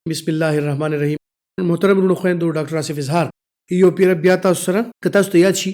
بسم الله الرحمن الرحیم. محترم وروڼو، خویندو، ډاکټر آصف اظهار یو پیر بیا تاسو سره. که تاسو ته یاد شي،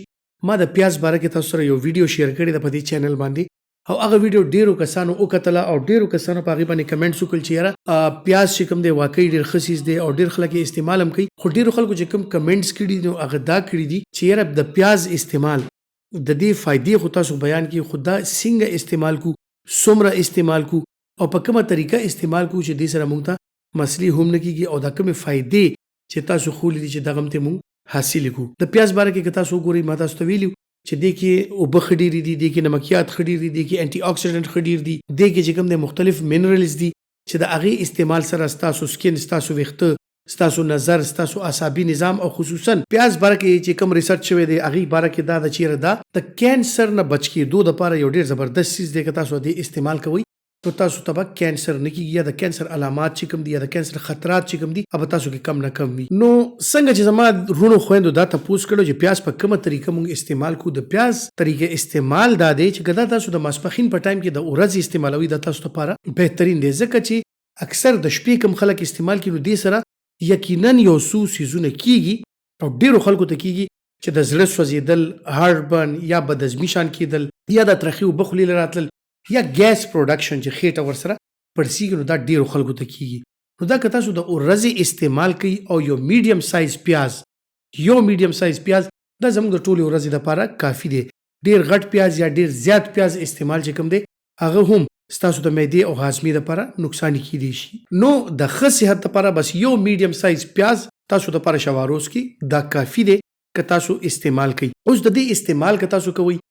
ما د پیاز باره کې تاسو سره یو ویډیو شیر کړې ده په دې چینل باندې او هغه ویډیو ډیرو کسانو وکتله او ډیرو کسانو په هغې باندې کمنټس وکړل چې یاره، پیاز چې کوم دی واقعي ډیر ښه څیز دی او ډیر خلک یې استعمال هم کوي. خو ډیرو خلکو چې کوم کمنټس کړي دي، نو هغه دا کړي دي چې یاره، د پیاز استعمال د دې فایدې خو تاسو بیان کړي، خو دا څنګه استعمال کو، څومره استعمال کو او په کومه طریقه استعمال کو چې دې سره مونږ ته مسلې هم نه کیږي او دا کومې فایدې چې تاسو ښولې دي چې دغه هم ترې مونږ حاصل کړو. د پیاز باره کې که تاسو وګورئ، ما تاسو ته ویلي چې دې کې اوبه ښه ډېرې دي، دې کې نمکیات ښه ډېر دي، دې کې انټي اکسیډنټ ښه ډېر دي، دې کې چې کوم دی مختلف منرلز دي چې د هغې استعمال سره ستاسو سکن، ستاسو ویښته، ستاسو نظر، ستاسو اعصابي نظام او خصوصا پیاز باره کې چې کوم ریسرچ شوی دی، هغې باره کې دا ده چې یاره، دا د کینسر نه بچ کېدو دپاره یو ډېر زبردست څیز دی. که تاسو دې استعمال کوئ نو تاسو ته به کینسر نه کیږي یا د کینسر علامات چې کوم دي یا د کینسر خطرات چې کوم دي، هغه تاسو کې کم نه کم وي. نو څنګه چې زما وروڼو خویندو دا تپوس کړو چې پیاز په کومه طریقه مونږ استعمال کو، د پیاز طریقه استعمال دا دی چې که دا تاسو د ماسپخین په ټایم کې د ورځې استعمالوي، دا تاسو لپاره بهترین دی، ځکه چې اکثر د شپې کوم خلک استعمال کوي، نو دې سره یقینا یو څو څیزونه کیږي او ډیرو خلکو ته کیږي چې د زړه سوځېدل، هارت برن یا بدهضمي شان کېدل یا د ترخې اوبه خولې له راتلل یا ګیس پروډکشن چې خېټه ورسره پړسیږي، نو دا ډیرو خلکو ته کیږي. نو دا که تاسو د ورځې استعمال کوئ او یو میډیم سایز پیاز، یو میډیم سایز پیاز دا زموږ د ټولې ورځې لپاره کافي دی. ډیر غټ پیاز یا ډیر زیات پیاز استعمال چې کوم دی، هغه هم ستاسو د معدې او هاضمې لپاره نقصاني کیدی شي. نو د ښه صحت لپاره بس یو میډیم سایز پیاز تاسو لپاره شواروز کې دا کافي دی که تاسو استعمال کوئ. اوس د دې استعمال که تاسو کوئ،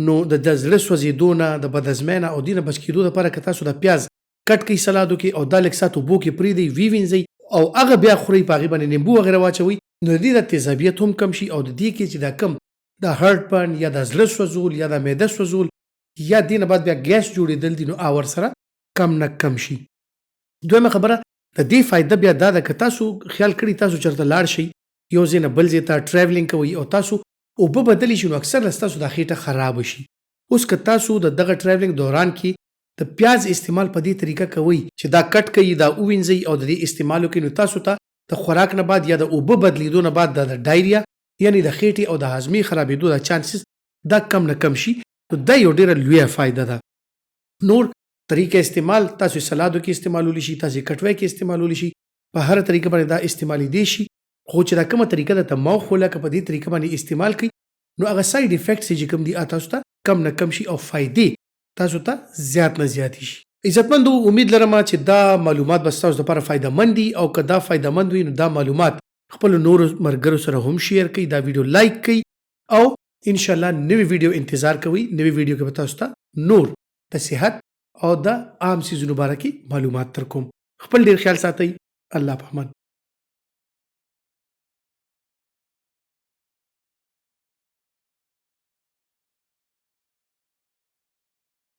نو د زړه سوځېدو نه، د بدهضمۍ نه او دې نه بچ کېدو لپاره که تاسو د پیاز کټ کوئ سلادو کې او دا لږ ساعت اوبو کې پرېږدئ، ویې وینځئ او هغه بیا خورئ، په هغې باندې نیمبو وغیره واچوئ، نو د دې د تیزابیت هم کم شي او د دې کې چې دا کم د هارت برن یا د زړه سوځول یا د معده سوځول یا دې نه بعد بیا ګیس جوړېدل دي، نو هغه ورسره کم نه کم شي. دویمه خبره، د دې فایده بیا دا ده، که تاسو خیال کړی، تاسو چېرته لاړ شئ، یو ځای نه بل ځای ته ټریولینګ کوئ او تاسو اوبه بدلې شي، نو اکثر له ستاسو دا خېټه خرابه شي. اوس که تاسو د دغه ټریولینګ دوران کې د پیاز استعمال په دې طریقه کوئ چې دا کټ کوي، دا ووینځئ او د دې استعمال وکړئ، نو تاسو ته د خوراک نه بعد یا د اوبه بدلیدو نه بعد د ډایریا یعنی د خېټې او د هاضمې خرابېدو دا چانسز دا کم نه کم شي. نو دا یو ډیره لویه فایده ده. نور طریقه استعمال، تاسو سلادو کې استعمالولی شي، تاسو کټوۍ کې استعمالولی شي، په هره طریقه باندې دا استعمالېدی شي. خو چې دا کومه طریقه ده ته ما وښوله، که په دې طریقه باندې استعمال کړئ، نو هغه سایډ افیکټس چې کوم دي تاسو ته کم نه کم شي او فایدې تاسو ته زیات نه زیاتې شي. عزتمندو، امید لرم چې دا معلومات به ستاسو لپاره فایده مند دي او که دا فایده مند وي، نو دا معلومات خپل نورو ملګرو سره هم شیر کړئ، دا ویډیو لایک کړئ او ان شاء الله نوې ویډیو انتظار کوئ. نوې ویډیو کې به تاسو ته نور د صحت او د عام څیزونو باره کې معلومات درکوم. خپل ډیر خیال ساتئ. الله په امان.